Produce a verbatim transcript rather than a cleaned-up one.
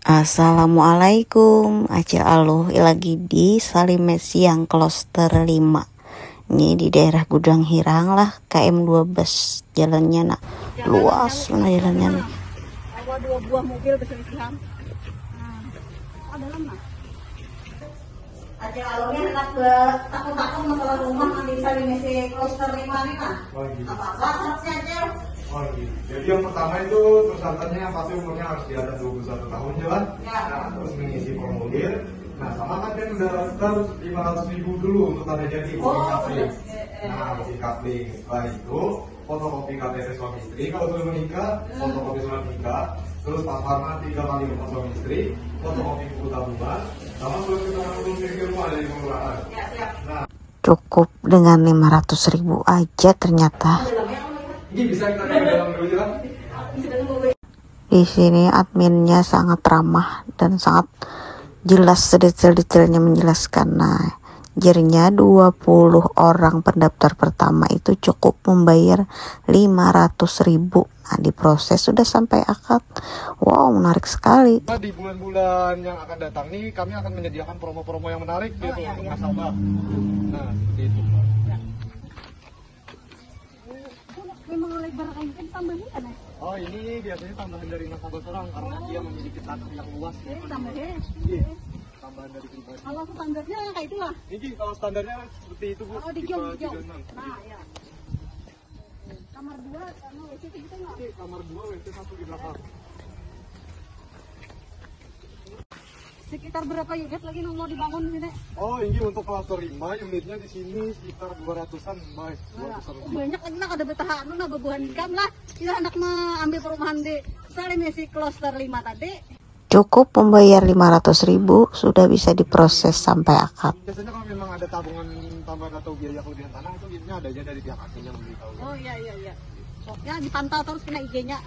Assalamualaikum, Acil Aluh lagi di Salimesi yang kloster lima. Ini di daerah Gudang Hirang lah, K M dua belas jalannya nak. Luas mana jalannya nih. Ada dua buah mobil berselisihan. Nah, ada lah. Acil Aluh ni handak be-, takun-takun masalah rumah nang di Salimesi kloster lima ni nah. Oh, gitu. Apa-apa syaratnya, Acil? Oh, gitu. Jadi yang pertama itu persyaratannya pasti umurnya harus di atas dua puluh satu tahun, jelas. Ya. Nah, terus mengisi formulir. Nah, sama kan dia udah daftar lima ratus ribu dulu untuk tanda jadi. Oh, iya. Nah, uji kabling. Setelah itu, fotokopi K T P suami istri kalau sudah menikah, fotokopi surat nikah, terus paspor tiga kali empat suami istri, fotokopi buku tabungan, sama surat keterangan lulus S M A dari kelurahan. Nah, cukup dengan lima ratus ribu aja ternyata. Ini bisa kita lihat ke dalam dulu, ya. Di sini adminnya sangat ramah dan sangat jelas sedetail-detailnya menjelaskan. Nah, jernya dua puluh orang pendaftar pertama itu cukup membayar lima ratus ribu. Nah, diproses sudah sampai akad. Wow, menarik sekali. Nah, di bulan-bulan yang akan datang nih, kami akan menyediakan promo-promo yang menarik gitu untuk nasabah. Nah, seperti itu. Memang lebar kayak gitu tambahin kan ya? Oh, ini biasanya tambahan dari nasabah orang karena dia memiliki tanah yang luas. Jadi tambahin. Iya, tambahan dari pribadi. Kalau standarnya kayak itulah. Ini kalau standarnya seperti itu, Bu. Oh, di jam, di jam. Nah, ya. Kamar dua, karena W C itu gitu nggak? Ini kamar dua, W C satu di belakang. Sekitar berapa unit lagi nang mau dibangun sini? Oh, ini untuk kloster lima, unitnya di sini sekitar dua ratusan, Mbak. Dua ratusan lebih. Banyak lagi lah, kada betahan lah, bebuhan jam lah. Kita hendak mengambil perumahan di Salimesi kloster lima tadi. Cukup membayar lima ratus ribu, sudah bisa diproses sampai akad. Biasanya kalau memang ada tabungan tambahan atau biaya kelebihan tanah, itu biasanya ada aja dari pihak asing yang memberitahu. Oh, iya, iya, iya. Pokoknya dipantau terus kena I G-nya.